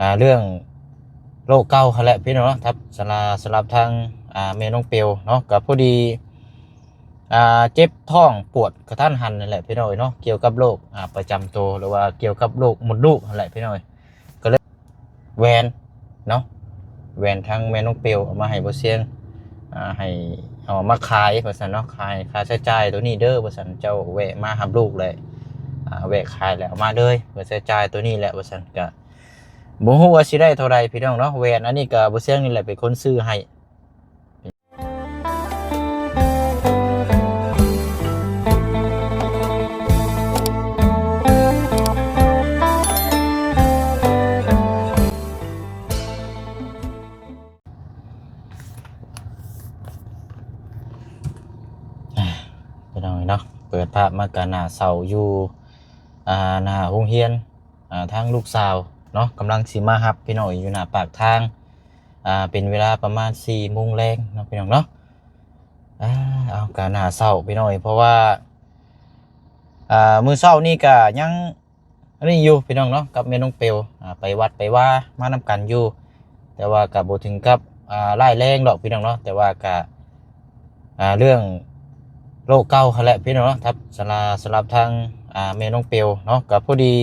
ອ່າ ເລື່ອງໂລກເກົ່າຫັ້ນແຫຼະພີ່ນ້ອງເນາະ ທັບ ສຳລັບ ສຳລັບທາງ ອ່າ ແມ່ນ້ອງເປວເນາະ ກໍພໍດີ ອ່າ ເຈັບທ້ອງປວດກະທັນຫັນນັ້ນແຫຼະພີ່ນ້ອງເອີຍເນາະ ກ່ຽວກັບໂລກ ອ່າ ປະຈຳໂຕ ຫຼືວ່າກ່ຽວກັບໂລກມົດລູກຫັ້ນແຫຼະພີ່ນ້ອງເອີຍ ກໍເລີຍ ແຫວນເນາະ ແຫວນທາງແມ່ນ້ອງເປວເອົາມາໃຫ້ບໍ່ຊຽງ ອ່າ ໃຫ້ເອົາມາຂາຍວ່າຊັ້ນເນາະ ຂາຍຄ່າໃຊ້ຈ່າຍໂຕນີ້ເດີວ່າຊັ້ນ ເຈົ້າແວະມາຮັບລູກແລ້ວ ອ່າ ແວະຂາຍແລ້ວເອົາມາເລີຍ ເພື່ອໃຊ້ຈ່າຍໂຕນີ້ແຫຼະວ່າຊັ້ນ ກະບໍ່ຮູ້ວ່າຊິໄດ້ເທົ່າໃດພີ່ນ້ອງເນາະ ແຫວນອັນນີ້ກະບໍ່ຊຽງນີ້ແຫຼະເປັນຄົນຊື້ໃຫ້. ພີ່ນ້ອງເອີຍເນາະ ເປີດພາບມາກະໜ້າເສົ້າຢູ່ ອ່າ ໜ້າໂຮງຮຽນ ອ່າ ທາງລູກສາວເນາະ ກຳລັງຊິມາຮັບພີ່ນ້ອງເອີຍ ຢູ່ໜ້າປາກທາງ ອ່າ ເປັນເວລາປະມານສີ່ໂມງແລງເນາະ ພີ່ນ້ອງເນາະ ອ່າ ເອົາ ກະໜ້າເສົ້າພີ່ນ້ອງເອີຍ ເພາະວ່າ ອ່າ ມື້ເຊົ້ານີ້ກະຍັງອັນນີ້ຢູ່ພີ່ນ້ອງເນາະ ກັບແມ່ນ້ອງເປວ ອ່າ ໄປວັດໄປວາມານຳກັນຢູ່ ແຕ່ວ່າກະບໍ່ເຖິງກັບ ອ່າ ຮ້າຍແຮງດອກພີ່ນ້ອງເນາະ ແຕ່ວ່າກະ ອ່າ ເລື່ອງໂລກເກົ່າຫັ້ນແຫຼະພີ່ນ້ອງເນາະ ທັບ ສຳລັບ ສຳລັບທາງ ອ່າ ແມ່ນ້ອງເປວເນາະ ກໍພໍດີ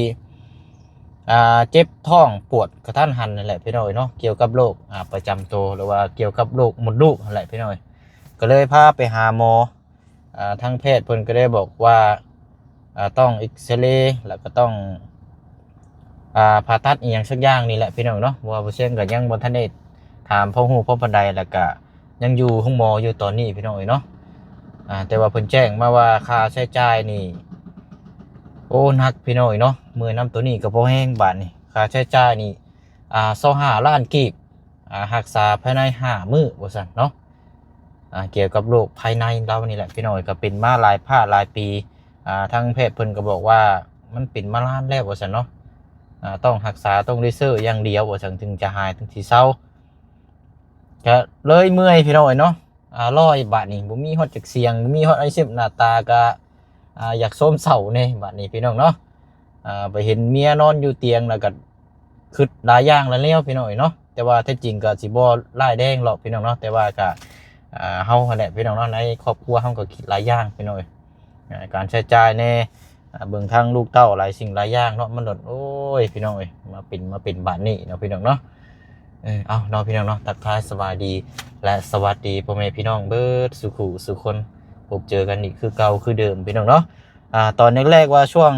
ອ່າ ເຈັບທ້ອງປວດກະທັນຫັນນັ້ນແຫຼະພີ່ນ້ອງເອີຍເນາະ ກ່ຽວກັບໂລກ ອ່າ ປະຈຳໂຕ ຫຼືວ່າກ່ຽວກັບໂລກມົດລູກຫັ້ນແຫຼະພີ່ນ້ອງເອີຍ ກໍເລີຍພາໄປຫາໝໍ ອ່າ ທາງແພດເພິ່ນກໍໄດ້ບອກວ່າ ອ່າ ຕ້ອງເອັກຊະເລ ແລ້ວກໍຕ້ອງ ອ່າ ຜ່າຕັດອີ່ຫຍັງສັກຢ່າງນີ້ແຫຼະພີ່ນ້ອງເນາະ ເພາະວ່າບໍ່ຊຽງກໍຍັງບໍ່ທັນໄດ້ຖາມພໍຮູ້ພໍປານໃດ ແລ້ວກະຍັງຢູ່ໂຮງໝໍຢູ່ຕອນນີ້ພີ່ນ້ອງເອີຍເນາະ ອ່າ ແຕ່ວ່າເພິ່ນແຈ້ງມາວ່າຄ່າໃຊ້ຈ່າຍນີ້ ໂອ້ ໜັກພີ່ນ້ອງເອີຍເນາະ ເມື່ອຍນຳໂຕນີ້ກໍບໍ່ແຮງບາດນີ້ ຄ່າໃຊ້ຈ່າຍນີ້ ອ່າ ຊາວຫ້າລ້ານກີບ ອ່າ ຮັກສາພາຍໃນຫ້າມື້ວ່າຊັ້ນເນາະ ອ່າ ກ່ຽວກັບໂລກພາຍໃນລາວນີ້ແຫຼະພີ່ນ້ອງເອີຍ ກໍເປັນມາຫຼາຍພາດຫຼາຍປີ ອ່າ ທາງແພດເພິ່ນກໍບອກວ່າມັນເປັນມານານແລ້ວວ່າຊັ້ນເນາະ ອ່າ ຕ້ອງຮັກສາ ຕ້ອງໄດ້ເຊີຢ່າງດຽວວ່າຊັ້ນ ເຖິງຈະຫາຍ ເຖິງຊິເຊົາ ກໍເລີຍເມື່ອຍພີ່ນ້ອງເອີຍເນາະ ອ່າ ລອຍບາດນີ້ ບໍ່ມີຮອດຈັກສຽງ ບໍ່ມີຮອດອາຊີບ ໜ້າຕາກໍ ອ່າ ຢາກໂຊມເສົ້າແດ່ບາດນີ້ພີ່ນ້ອງເນາະ ອ່າ ໄປເຫັນເມຍນອນຢູ່ຕຽງ ແລ້ວກໍຄຶດຫຼາຍຢ່າງຫຼາຍແນວພີ່ນ້ອງເອີຍເນາະ ແຕ່ວ່າແທ້ຈິງກໍຊິບໍ່ຮ້າຍແຮງຫຼອກພີ່ນ້ອງເນາະ ແຕ່ວ່າກໍ ອ່າ ເຮົາຫັ້ນແຫຼະພີ່ນ້ອງເນາະ ໃນຄອບຄົວເຮົາກໍຄິດຫຼາຍຢ່າງພີ່ນ້ອງເອີຍ ອ່າ ການໃຊ້ຈ່າຍແດ່ ອ່າ ເບິ່ງທາງລູກເຕົ້າຫຼາຍສິ່ງຫຼາຍຢ່າງເນາະ ມັນໂດນ ໂອ້ຍ ພີ່ນ້ອງເອີຍ ມາເປັນ ມາເປັນບາດນີ້ເນາະພີ່ນ້ອງເນາະ ເອີ ເອົາເນາະພີ່ນ້ອງເນາະ ທັກທາຍສະບາຍດີ ແລະ ສະຫວັດດີພໍ່ແມ່ພີ່ນ້ອງເບິດສູ່ຄູ່ສູ່ຄົນ ພົບເຈີກັນອີກຄືເກົ່າຄືເດີມພີ່ນ້ອງເນາະ ອ່າ ຕອນແລກໆວ່າຊ່ວງ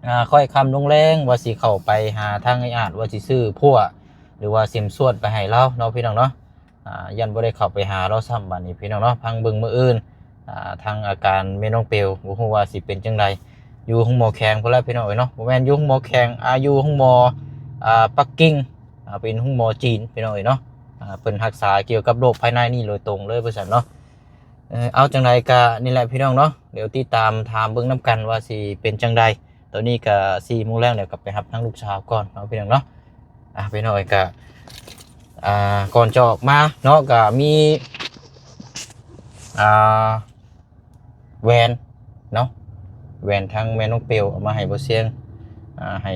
ອ່າ ຄ່ອຍຄ່ຳລົງແລງ ວ່າຊິເຂົ້າໄປຫາທາງອ້າຍອາດ ວ່າຊິຊື້ພົ່ວ ຫຼືວ່າເສັມສວດໄປໃຫ້ລາວເນາະພີ່ນ້ອງເນາະ ອ່າ ຢ້ານບໍ່ໄດ້ເຂົ້າໄປຫາລາວຊ້ຳ ບາດນີ້ພີ່ນ້ອງເນາະ ຟັງເບິ່ງມື້ອື່ນ ອ່າ ທາງອາການແມ່ນ້ອງເປວ ບໍ່ຮູ້ວ່າຊິເປັນຈັ່ງໃດ ຢູ່ໂຮງໝໍແຂວງພຸ້ນແຫຼະພີ່ນ້ອງເອີຍເນາະ ບໍ່ແມ່ນຢູ່ໂຮງໝໍແຂວງ ອ່າ ຢູ່ໂຮງໝໍ ອ່າ ປັກກິ່ງ ອ່າ ເປັນໂຮງໝໍຈີນພີ່ນ້ອງເອີຍເນາະ ອ່າ ເພິ່ນຮັກສາກ່ຽວກັບໂລກພາຍໃນນີ້ໂດຍຕົງເລີຍວ່າຊັ້ນເນາະ ເອີ ເອົາ ຈັ່ງໃດກະນີ້ແຫຼະພີ່ນ້ອງເນາະ ດຽວຕິດຕາມຖາມເບິ່ງນຳກັນວ່າຊິເປັນຈັ່ງໃດ ຕອນນີ້ກະສີ່ໂມງແລງແລ້ວ ກໍໄປຮັບທາງລູກສາວກ່ອນເນາະພີ່ນ້ອງເນາະ ອ່າ ພີ່ນ້ອງເອີຍ ກະ ອ່າ ກ່ອນຈະອອກມາເນາະ ກະມີ ອ່າ ແຫວນເນາະ ແຫວນທາງແມ່ນ້ອງເປວເອົາມາໃຫ້ບໍ່ຊຽງ ອ່າ ໃຫ້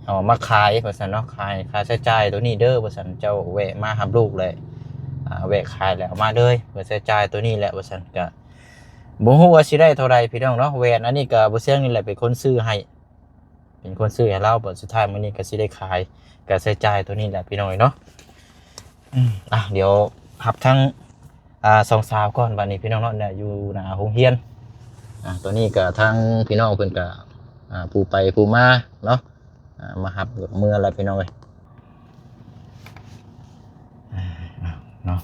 ເອົາມາຂາຍວ່າຊັ້ນເນາະ ຂາຍຄ່າໃຊ້ຈ່າຍໂຕນີ້ເດີວ່າຊັ້ນ ເຈົ້າແວະມາຮັບລູກແລ້ວ ອ່າ ແວະຂາຍແລ້ວເອົາມາເລີຍ ເພື່ອໃຊ້ຈ່າຍໂຕນີ້ແຫຼະວ່າຊັ້ນ ກະ ບໍ່ຮູ້ວ່າຊິໄດ້ເທົ່າໃດພີ່ນ້ອງເນາະ ແຫວນອັນນີ້ກະບໍ່ຊຽງນີ້ແຫຼະເປັນຄົນຊື້ໃຫ້ ເປັນຄົນຊື້ໃຫ້ລາວ ບັດສຸດທ້າຍມື້ນີ້ກໍຊິໄດ້ຂາຍ ກໍໃຊ້ຈ່າຍໂຕນີ້ແຫຼະພີ່ນ້ອງເນາະ ອືມ ອ່ະ ດຽວຮັບທັງ ອ່າ ສອງສາວກ່ອນ ບັດນີ້ພີ່ນ້ອງເນາະ ຢູ່ໜ້າໂຮງຮຽນ ອ່າ ໂຕນີ້ກໍທາງພີ່ນ້ອງເພິ່ນກໍ ອ່າ ຜູ້ໄປຜູ້ມາເນາະ ອ່າ ມາຮັບກໍເມືອແລ້ວພີ່ນ້ອງເອີຍ ອ່າ ເນາະ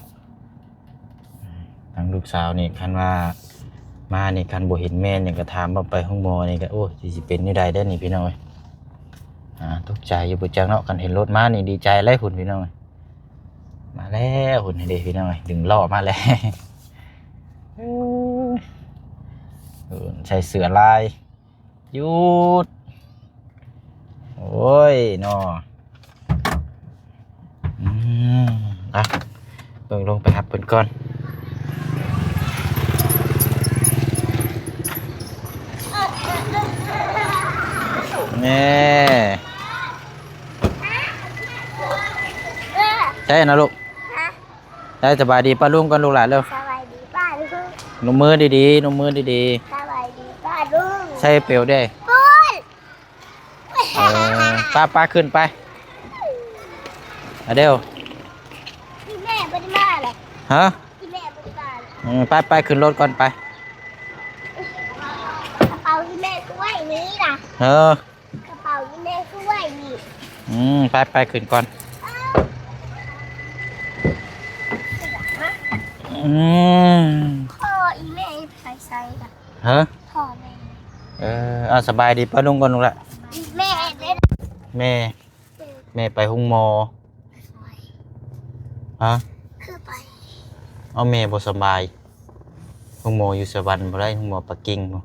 ທາງລູກສາວນີ້ ຄັນວ່າມານີ້ ຄັນບໍ່ເຫັນແມ່ນີ້ກໍຖາມວ່າໄປໂຮງໝໍນີ້ກໍ ໂອ້ຍ ຊິເປັນແນວໃດເດ້ນີ້ພີ່ນ້ອງເອີຍ ອ່າ ຕົກໃຈຢູ່ບໍ່ຈັກເນາະ ຄັນເຫັນລົດມານີ້ດີໃຈແລ້ວພຸ້ນພີ່ນ້ອງເອີຍ ມາແລ້ວພຸ້ນເດ້ພີ່ນ້ອງເອີຍ ດຶງລໍ້ມາແລ້ວ ເອີ ໃສ່ເສື້ອລາຍ ຢຸດ ໂອ້ຍເນາະ ອືມ ອ່ະ ເບິ່ງ ລົງໄປຮັບເພິ່ນກ່ອນ ແນ່. ໄດ້ນະລູກ. ຮະ? ໄດ້ ສະບາຍດີປ້າລຸງກ່ອນລູກຫຼານເດີ. ສະບາຍດີປ້າລຸງ. ນົບມືດີໆ ນົບມືດີໆ. ສະບາຍດີປ້າລຸງ. ໃສ່ເປວເດ້. ປຸ້ນ. ເອີ ໄປໆ ຂຶ້ນໄປ ອາເດວ. ອີ່ແມ່ບໍ່ໄດ້ມາເລີຍ. ຮະ? ອີ່ແມ່ບໍ່ໄດ້ມາເລີຍ. ອືມ ໄປໆ ຂຶ້ນລົດກ່ອນໄປ. ກະເປົາອີ່ແມ່ຄືໄວ້ນີ້ລະ. ເອີ ກະເປົາອີ່ແມ່ຄືໄວ້ນີ້. ອືມ ໄປໆ ຂຶ້ນກ່ອນ. ອືມ ພໍ່ອີ່ແມ່ໄປໃສລະ? ຮະ? ພໍ່ແມ່. ເອີ ເອົາ ສະບາຍດີປ້າລຸງກ່ອນລູກຫຼານ. ແມ່ເດ້. ແມ່ ແມ່ໄປໂຮງໝໍ. ຮະ? ຄືໄປ. ເອົາ ແມ່ບໍ່ສະບາຍ ໂຮງໝໍຢູ່ສະຫວັນບໍ່ໄດ້ ໂຮງໝໍປັກກິ່ງພຸ້ນ.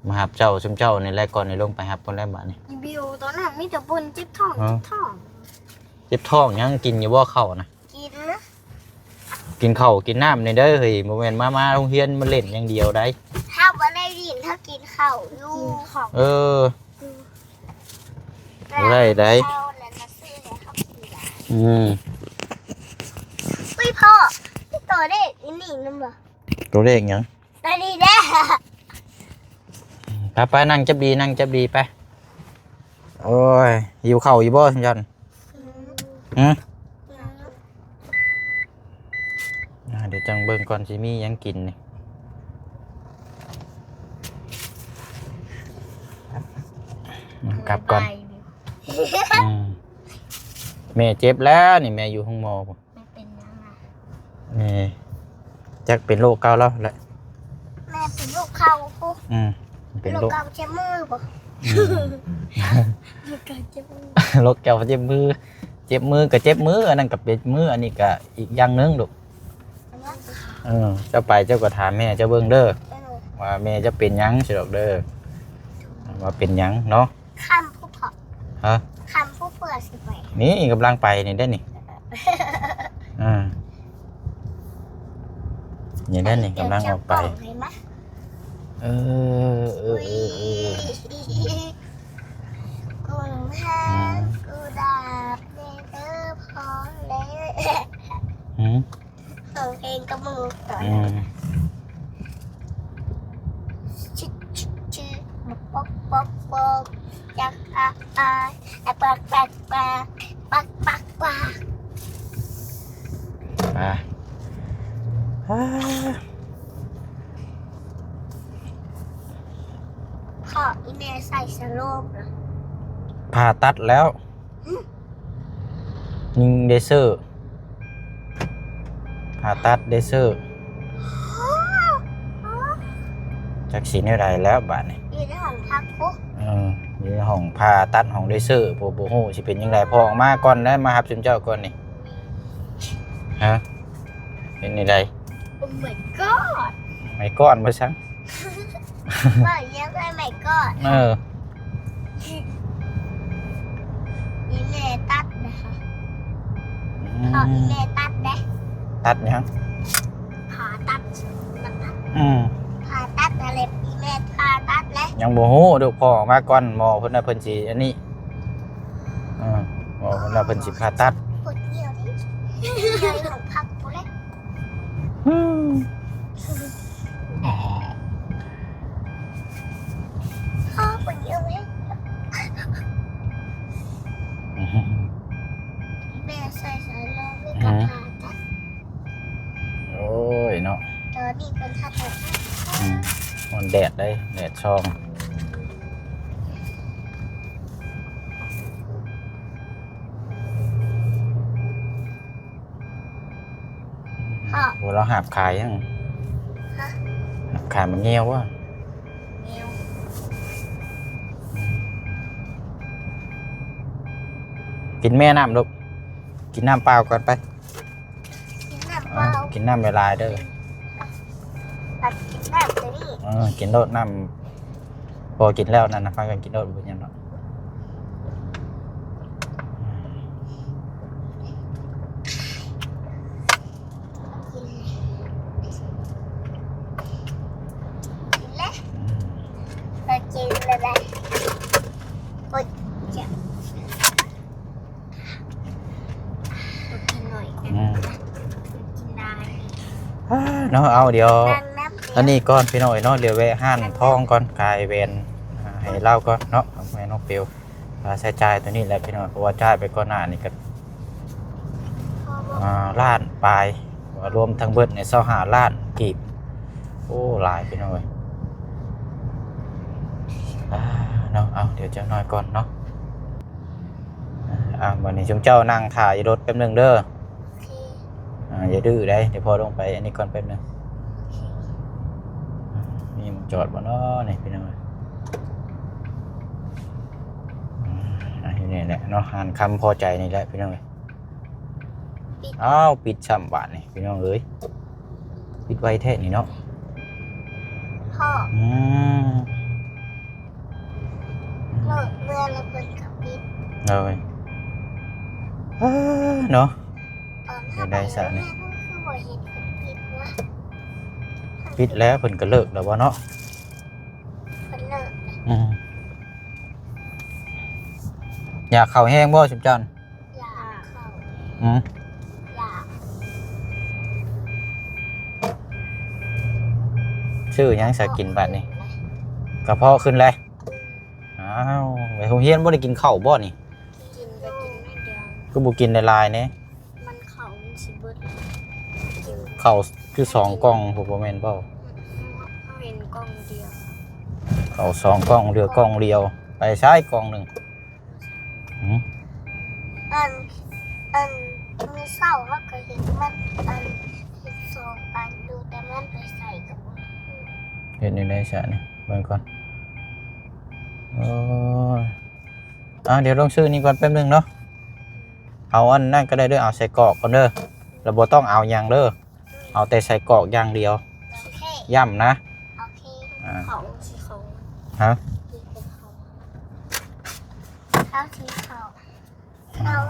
ມາຮັບເຈົ້າ ຊຸມເຈົ້ານີ້ແຫຼະ ກ່ອນໄດ້ລົງໄປຮັບພຸ້ນແຫຼະບາດນີ້. ອີ່ບິວ ຕອນນັ້ນມີແຕ່ບ່ອນເຈັບທ້ອງ ເອີ ເຈັບທ້ອງ. ເຈັບທ້ອງຫຍັງ? ກິນຢູ່ບໍ່ເຂົ້ານະ? ກິນນະ. ກິນເຂົ້າກິນນ້ຳແດ່ເດີເຮີ້ຍ ບໍ່ແມ່ນມາ ມາໂຮງຮຽນມາຫຼິ້ນຢ່າງດຽວໃດ. ເຮົາບໍ່ໄດ້ຫຼິ້ນ ເຮົາກິນເຂົ້າຢູ່. ກິນເຂົ້າ. ເອີ ບໍ່ໄດ້ໃດ. ອືມ. ອຸ້ຍ ພໍ່ ໂຕເລກອີ່ນີ້ນຳບໍ່? ໂຕເລກຫຍັງ? ຕາດີເດ້. ໄປໆ ນັ່ງຈັບດີ ນັ່ງຈັບດີໄປ. ໂອ້ຍ ຫິວເຂົ້າຢູ່ບໍ່ຊັ້ນ? ຫື? ອ່າ ດຽວຈັ່ງເບິ່ງກ່ອນ ຊິມີຫຍັງກິນນີ້. ກັບກ່ອນ. ອືມ ແມ່ເຈັບແລ້ວນີ້ ແມ່ຢູ່ໂຮງໝໍພຸ້ນ. ແມ່ເປັນຫຍັງນະ? ແມ່ ຈັກເປັນໂລກເກົາລາວແຫຼະ. ແມ່ເປັນໂລກເກົາພຸ້ນ. ອືມ ເປັນໂລກ ໂລກເກົາເຈັບມືບໍ່? ອືມ ໂລກເກົາເຈັບມື. ໂລກເກົາເຈັບມື ເຈັບມືກະເຈັບມື ອັນນັ້ນກະເປັນມື ອັນນີ້ກະອີກຢ່າງໜຶ່ງລູກ. ເອີ ເຈົ້າໄປເຈົ້າກະຖາມແມ່ເຈົ້າເບິ່ງເດີ ເອີ ວ່າແມ່ເຈົ້າເປັນຫຍັງຊີ້ດອກເດີ ວ່າເປັນຫຍັງເນາະ. ຄຳຜູ້ເພາະ. ຮະ? ຄຳຜູ້ເຜື່ອຊິໄປ. ນີ້ກຳລັງໄປນີ້ເດ້ນີ້. ອ່າ ນີ້ເດ້ນີ້ ກຳລັງອອກໄປ. ເອີ ເອີ ເອີ ເອີ ກຸງຫານກຸດາບແດ່ເດີພໍ່ແລະ. ຫື? ຮ້ອງເພງກັບໝູ່ຕອນນັ້ນ. ອືມ ຊຶ ຊຶ ຊຶ ປອກ ປອກ ປອກ ຈັກ ອາ ອາ ອາ ປັກ ປັກ ປາ ປັກ ປັກ ປາ. ອາ ອາ ພໍ່ ອີ່ແມ່ໃສ່ສະໂລບລະ ຜ່າຕັດແລ້ວ. ຫື? ຍິງເລເຊີ ຜ່າຕັດເລເຊີ. ຈັກຊິແນວໃດແລ້ວບາດນີ້. ຢູ່ໃນຫ້ອງພັກພຸ້ນ. ເອີ ຢູ່ໃນຫ້ອງຜ່າຕັດ ຫ້ອງເລເຊີ ບໍ່ ບໍ່ຮູ້ຊິເປັນຈັ່ງໃດ. ພໍ່ອອກມາກ່ອນໄດ໋ ມາຮັບຊຸມເຈົ້າກ່ອນນີ້. ຮະ? ເປັນຈັ່ງໃດ? Oh my god. My god ວ່າຊັ້ນ. ເວົ້າຫຍັງ Oh my god. ເອີ ອີ່ແມ່ຕັດນະຄະ. ອືມ ພໍ່ ອີ່ແມ່ຕັດເດ້. ຕັດຫຍັງ? ຜ່າຕັດ. ອືມ ຜ່າຕັດຫັ້ນແຫຼະ ອີ່ແມ່ຜ່າຕັດແຫຼະ. ຍັງບໍ່ຮູ້ລູກ ພໍ່ອອກມາກ່ອນ ໝໍເພິ່ນວ່າເພິ່ນຊິອັນນີ້. ເອີ ໝໍເພິ່ນວ່າເພິ່ນຊິຜ່າຕັດ. ປວດຫ່ຽວເດ້ ຢູ່ໃນຫ້ອງພັກພຸ້ນແຫຼະ. ອືມ ພໍ່ເພິ່ນຢູ່ເລີຍ. ແມ່ໃສ່ສາຍລອງ ອືມ ກັບຜ້າຕັດ. ໂອ້ຍເນາະ ຕອນນີ້ເພິ່ນຫາຕັດ. ອືມ ຮ້ອນແດດເດ້ ແດດສ່ອງ. ພໍ່ ໂອ້ ລາວຫາບຂາຍຫຍັງ? ຮະ? ຫາບຂາຍໝາກງຽວບໍ່? ງຽວ. ກິນແມ່ນ້ຳລູກ ກິນນ້ຳເປົ່າກ່ອນໄປ. ກິນນ້ຳເປົ່າ ເອີ ກິນນ້ຳຫຼາຍໆເດີ. ຕັດກິນນ້ຳໂຕນີ້ ເອີ ກິນໂລດນ້ຳ. ພໍກິນແລ້ວນັ້ນນະ ພາກັນກິນໂລດ ບໍ່ເປັນຫຍັງດອກ. ກິນແລ້ວ ອືມ ກິນແລ້ວໄດ໋. ໂອ້ຍ ເຈັບ. ເນາະ ເອົາ ດຽວ ອັນນີ້ກ່ອນພີ່ນ້ອງເອີຍເນາະ ດຽວແວະຮ້ານທອງກ່ອນ ຂາຍແຫວນ ອ່າ ໃຫ້ລາວກ່ອນເນາະ ແມ່ນ້ອງເປວ ຄ່າໃຊ້ຈ່າຍຕົວນີ້ແຫຼະພີ່ນ້ອງ ເພາະວ່າຈ່າຍໄປກ່ອນໜ້ານີ້ກໍ ອ່າ ລ້ານປາຍ ວ່າລວມທັງເບິດໃນຊາວຫ້າລ້ານກີບ ໂອ້ ຫຼາຍພີ່ນ້ອງເອີຍ ອ່າ ເນາະ ເອົາ ດຽວຈັກໜ້ອຍກ່ອນເນາະ ອ່າ ບັດນີ້ຊຸມເຈົ້ານັ່ງຖ້າຢູ່ລົດແປັບໜຶ່ງເດີ ໂອເຄ ອ່າ ຢ່າດື້ໄດ໋ ດຽວພໍ່ລົງໄປອັນນີ້ກ່ອນແປັບໜຶ່ງ ໂອເຄ ມີໝ່ອງຈອດບໍ່ເນາະນີ້ພີ່ນ້ອງ ອ່າ ຢູ່ນີ້ແຫຼະເນາະ ຮ້ານຄຳພໍໃຈນີ້ແຫຼະພີ່ນ້ອງເອີຍ ອ້າວ ປິດຊ້ຳບາດນີ້ພີ່ນ້ອງເອີຍ ປິດໄວແທ້ນີ້ເນາະ ພໍ່ ອືມ ເລີກເມື່ອແລ້ວເພິ່ນກໍປິດ ໂດຍ ເອີ ເນາະ ຕອນເຮົາໄປໂຮງຮຽນ ເຮົາຄືບໍ່ເຫັນເພິ່ນປິດວະ ປິດແລ້ວ ເພິ່ນກໍເລີກແລ້ວບໍ່ເນາະ ເພິ່ນເລີກ ອືມ ຢາກເຂົ້າແຮງບໍ່ຊຸມເຈົ້າ ຢາກເຂົ້າ ອືມ ຢາກ ຊື້ຫຍັງສາກິນບາດນີ້ ກະເພາະຂຶ້ນແລ້ວ ອືມ ອ້າວ ໄປໂຮງຮຽນບໍ່ໄດ້ກິນເຂົ້າບໍ່ນີ້ ກິນກໍກິນໜ້ອຍດຽວ ຄືບໍ່ກິນຫຼາຍໆແດ່ ມັນເຂົ້າມັນຊິເບິດ ກິນ ເຂົ້າຄືສອງກ່ອງພຸ້ນບໍ່ແມ່ນບໍ່ ເຮົາເຫັນກ່ອງດຽວ ເຂົ້າສອງກ່ອງ ເຫຼືອກ່ອງດຽວ ໄປໃສກ່ອງໜຶ່ງ ຫືມ ອັນ ອັນ ມື້ເຊົ້າເຮົາກໍເຫັນມັນ ອັນ ເຮັດສອງອັນຢູ່ ແຕ່ມັນໄປໃສກໍບໍ່ຮູ້ ເຮັດແນວໃດຊະນີ້ ເບິ່ງກ່ອນ ໂອ້ຍ ອ່າ ດຽວລົງຊື້ນີ້ກ່ອນແປັບໜຶ່ງເນາະ ເອົາອັນນັ້ນກໍໄດ້ເດີ ເອົາໄສ້ກອກກ່ອນເດີ ແລ້ວບໍ່ຕ້ອງເອົາຫຍັງເດີ ເອົາແຕ່ໄສ້ກອກຢ່າງດຽວ ໂອເຄ ຢ້ຳນະ ໂອເຄ ອ່າ ເຂົາຊິເຂົ້າ ຮະ ເຂົາຊິເຂົ້າ ເຂົາ ເຂົາ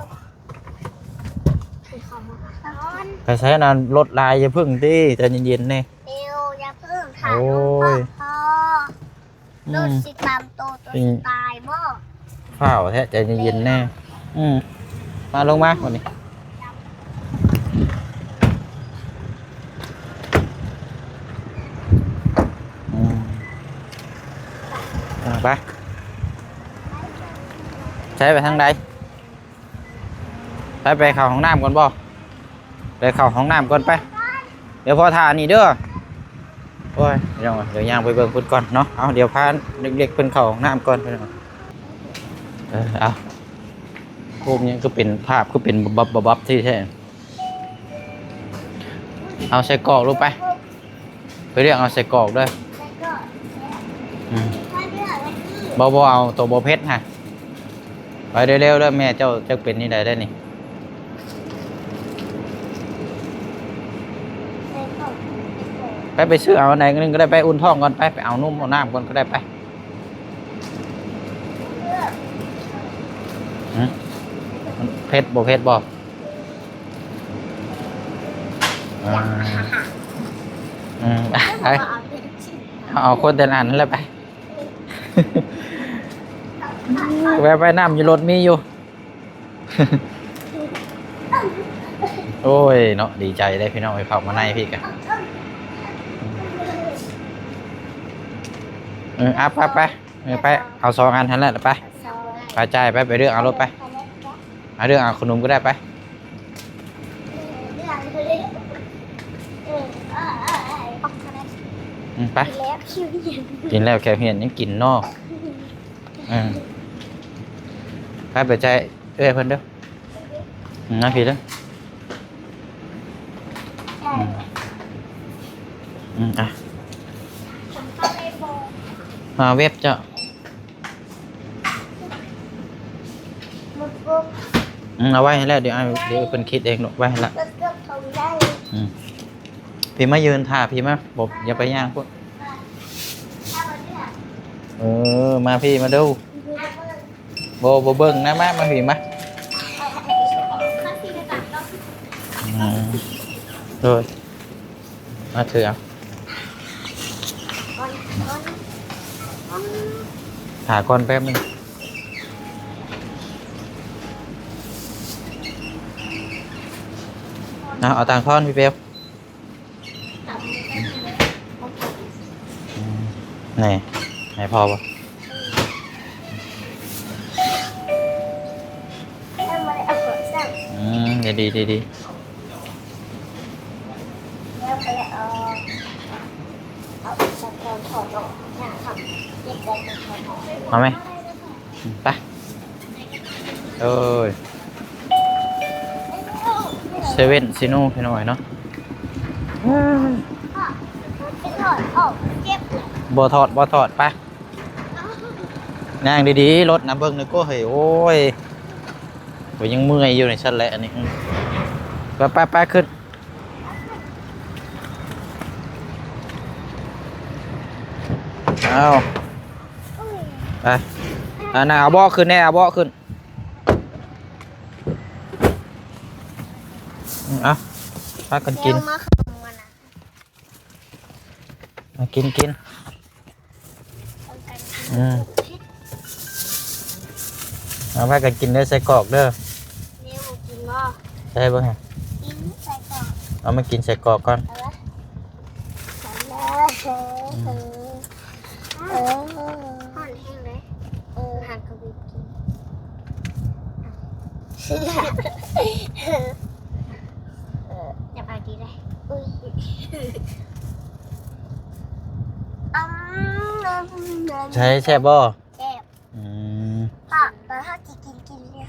ໄປໃສນະ ລົດຫຼາຍ ຢ່າເພິ່ງຕິ ໃຈເຢັນໆແດ່ ເດວ ຢ່າເພິ່ງ ຖ້າ ໂອ້ຍ ລົງກ່ອນ ອືມ ລົດຊິຕາມໂຕ ໂຕ ອືມ ຊິຕາຍບໍ່ ຟ້າວແທ້ ໃຈເຢັນໆແດ່ ອືມ ມາລົງມາບັດນີ້ ອືມ ເອົາໄປ ໃຊ້ໄປທາງໃດ? ໄປ ໄປເຂົ້າຫ້ອງນ້ຳກ່ອນບໍ່? ໄປເຂົ້າຫ້ອງນ້ຳກ່ອນໄປ ດຽວພໍ່ຖ້ານີ້ເດີ ໂອ້ຍ ພີ່ນ້ອງເອີຍ ດຽວຍ່າງໄປເບິ່ງພຸ້ນກ່ອນເນາະ ເອົາ ດຽວພາເດັກໆເພິ່ນເຂົ້າຫ້ອງນ້ຳກ່ອນ ພີ່ນ້ອງ ເອີ ເອົາ ຮູບຫຍັງຄືເປັນ ພາບຄືເປັນບັບໆແທ້ໆ ເອົາໄສ້ກອກລູກໄປ ໄປເລືອກເອົາໄສ້ກອກເດີ ອືມ ບໍ່ ບໍ່ເອົາໂຕບໍ່ເຜັດຫັ້ນ ໄປເລັວໆເດີ ແມ່ເຈົ້າຈັກເປັນແນວໃດໄດ໋ນີ້ ໄປ ໄປຊື້ເອົາອັນໃດໜຶ່ງກໍໄດ້ ໄປອຸ່ນທ້ອງກ່ອນ ໄປ ໄປເອົານົມເອົານ້ຳກ່ອນກໍໄດ້ ໄປ ຫຶ ມັນເຜັດບໍ່ ເຜັດບໍ່? ອ່າ ອືມ ເອົາ ເອົາຄົນແຕ່ລະອັນນັ້ນແຫຼະໄປ ແວ່ໄປ ນ້ຳຢູ່ລົດມີຢູ່ ໂອ້ຍເນາະ ດີໃຈເດ້ພີ່ນ້ອງ ໄປເຂົ້າມາໃນພີ່ກະ ເອີ ເອົາ ໄປ ໄປ ເອີ ໄປ ເອົາສອງອັນຫັ້ນແຫຼະ ໄປ ສອງອັນ ໄປ ຈ່າຍໄປ ໄປເລືອກເອົາໂລດໄປ ຫາເລືອກເອົາຂະໜົມກໍໄດ້ໄປ ເອີ ໄປ ກິນແລ້ວແຄວຮຽນຍັງກິນເນາະ ເອີ ໄປ ໄປຈ່າຍເອື້ອຍເພິ່ນເດີ ອືມ ມາພີ້ເດີ ອືມ ອືມ ອ່ະ ຫາເວັບເຈົ້າ ອືມ ເອົາໄວ້ໃຫ້ແລ້ວ ດຽວ ດຽວເພິ່ນຄິດເອງລູກ ໄວ້ໃຫ້ລະ ອືມ ພີ້ມາຢືນຖ້າ ພີ້ມາ ບໍ່ ຢ່າໄປຍ່າງພຸ້ນ ເອີ ມາພີ້ມາດູ ບໍ່ ບໍ່ເບິ່ງນະ ມາ ມາພີ້ມາ ອືມ ໂດຍ ມາຖືເອົາ ຖ້າກ່ອນແປັບໜຶ່ງ ເອົາ ເອົາຕັງທອນ ພີ່ເປວ. ນີ້ ໃຫ້ພໍ່ບໍ່? ອືມ ດີໆ ດີໆ. ເອົາໄໝ? ໄປ. ໂອ້ຍ ເຊເວັນຊີໂນ ພີ່ນ້ອງເນາະ. ບໍ່ຖອດ ບໍ່ຖອດ. ໄປ ຍ່າງດີໆ ລົດນະ ເບິ່ງໜ່ອຍໂກເຮີ້ຍ. ໂອ້ຍ ຂ້ອຍຍັງເມື່ອຍຢູ່ໃນຊັ້ນແຫຼະອັນນີ້. ໄປໆໆ ຂຶ້ນ. ເອົາ ໄປ ອັນນັ້ນ ເອົາເບາະຂຶ້ນແດ່ ເອົາເບາະຂຶ້ນ. ເອົາ ພາກັນກິນ ມາກິນ ກິນ. ອືມ ເອົາ ພາກັນກິນເດີ ໄສ້ກອກເດີ. ນິວກິນບໍ່? ໃສ່ເບິ່ງຫາ ກິນໄສ້ກອກ. ເອົາມາກິນໄສ້ກອກກ່ອນ. ເອີ ເອີ ເອີ ຮ້ອນແຮງເດ້. ເອີ ຫາກະວິດກິນ. ເອີ ຢ່າປາກດີເດ້. ອຸ້ຍ ອືມ ໃສ ແຊບບໍ່? ແຊບ. ອືມ ພໍ່ ຕອນເຮົາຊິກິນ ກິນເລີຍ.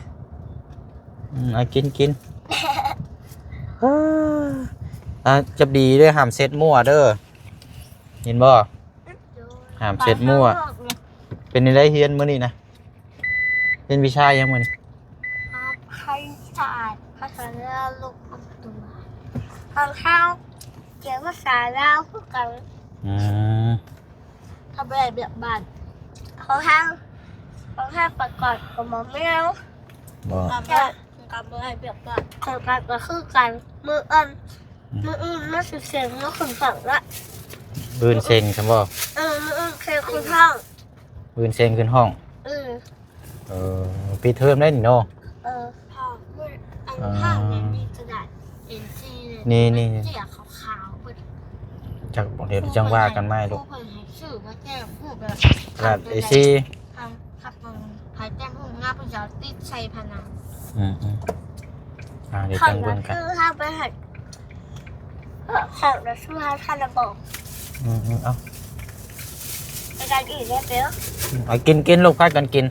ອືມ ເອົາກິນ ກິນ. ອ່າ ຈັບດີເດີ ຫ້າມເຊັດມົ້ວເດີ ເຫັນບໍ່? ຫ້າມເຊັດມົ້ວ. ເປັນຈັ່ງໃດຮຽນມື້ນີ້ນະ? ຮຽນວິຊາຫຍັງມື້ນີ້? ພາສາໄທ ພາສາລາວ ລູກອອກຕົວ. ຂອງເຮົາ ກຽມພາສາລາວຄືກັນ. ອືມ ທຳແບບວຽກບ້ານ. ຂອງເຮົາ ຂອງເຮົາປະກອບກະບໍ່ແມ່ນ. ບໍ່ ກະບໍ່ໄດ້ວຽກບ້ານ. ຂອງກັນກະຄືກັນ. ມື້ອື່ນ ອືມ ມື້ອື່ນມາຊິເຊັງມາຂຶ້ນຫ້ອງລະ. ມື້ອື່ນເຊັງຊັ້ນບໍ່? ເອີ ມື້ອື່ນເຊັງຂຶ້ນຫ້ອງ. ມື້ອື່ນເຊັງຂຶ້ນຫ້ອງ. ອືມ ເອີ ປິດເທີມໄດ້ນີ້ເນາະ. ເອີ ພາ ອັນ ອ່າ ພານີ້ມີກະດາດ ເອສີ່ ນີ້ ນີ້ ເຈ້ຍຂາວໆເບິດ. ຈັກ ດຽວຈັ່ງວ່າກັນໃໝ່ລູກ. ເພິ່ນໃຫ້ຊື້ມາແຕ້ມຮູບແບບ ກະດາດ ເອສີ່ ຄັນ ຄັນໃຜແຕ້ມຮູບງາມ ເພິ່ນຈະເອົາຕິດໃສ່ຜະໜັງ. ອືມໆ ອ່າ ດຽວຈັ່ງເບິ່ງກັນ. ເຮົາໄປໃຫ້ ເອີ ຂອງລະຊື່ ທ່ານລະບອກ. ອືມໆ ເອົາ ໄປກັນອີກແລ້ວເປີ. ອືມ ເອົາ ກິນ ກິນລູກ ພາກັນກິນ.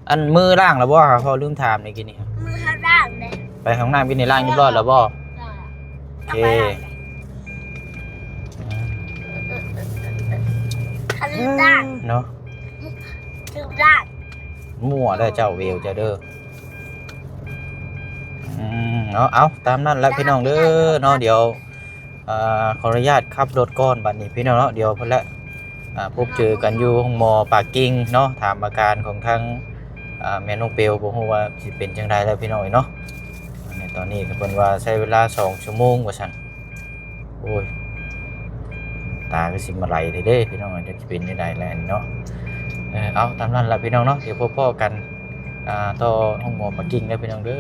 ອັນ ມືລ້າງແລ້ວບໍ່? ພໍ່ລືມຖາມນີ້ກີ້ນີ້. ມືເຮົາລ້າງເດ້. ໄປຫ້ອງນ້ຳກີ້ນີ້ ລ້າງຮຽບຮ້ອຍແລ້ວບໍ່? ໂອເຄ ເນາະ ລືມລ້າງ. ມົ້ວເດີເຈົ້າ ເວວເຈົ້າເດີ. ອືມ ເອົາ ເອົາ ຕາມນັ້ນແຫຼະພີ່ນ້ອງເດີເນາະ. ດຽວ ອ່າ ຂໍອະນຸຍາດຂັບລົດກ່ອນບັດນີ້ພີ່ນ້ອງເນາະ. ດຽວພຸ້ນແຫຼະ ອ່າ ພົບເຈີກັນຢູ່ໂຮງໝໍປາກກິ່ງເນາະ. ຖາມອາການຂອງທາງ ອ່າ ແມ່ນ້ອງເປວ ບໍ່ຮູ້ວ່າຊິເປັນຈັ່ງໃດແລ້ວພີ່ນ້ອງເອີຍເນາະ. ໃນຕອນນີ້ກໍເພິ່ນວ່າໃຊ້ເວລາສອງຊົ່ວໂມງວ່າຊັ້ນ. ໂອ້ຍ ຕາຄືຊິມາໄຫຼແທ້ເດ້ພີ່ນ້ອງ ຈັກຊິເປັນແນວໃດແລ້ວນີ້ເນາະ. ເອີ ເອົາ ຕາມນັ້ນລະພີ່ນ້ອງເນາະ. ດຽວພົບພໍ້ກັນ ອ່າ ຕໍ່ໂຮງໝໍປາກກິ່ງເດີພີ່ນ້ອງເດີ.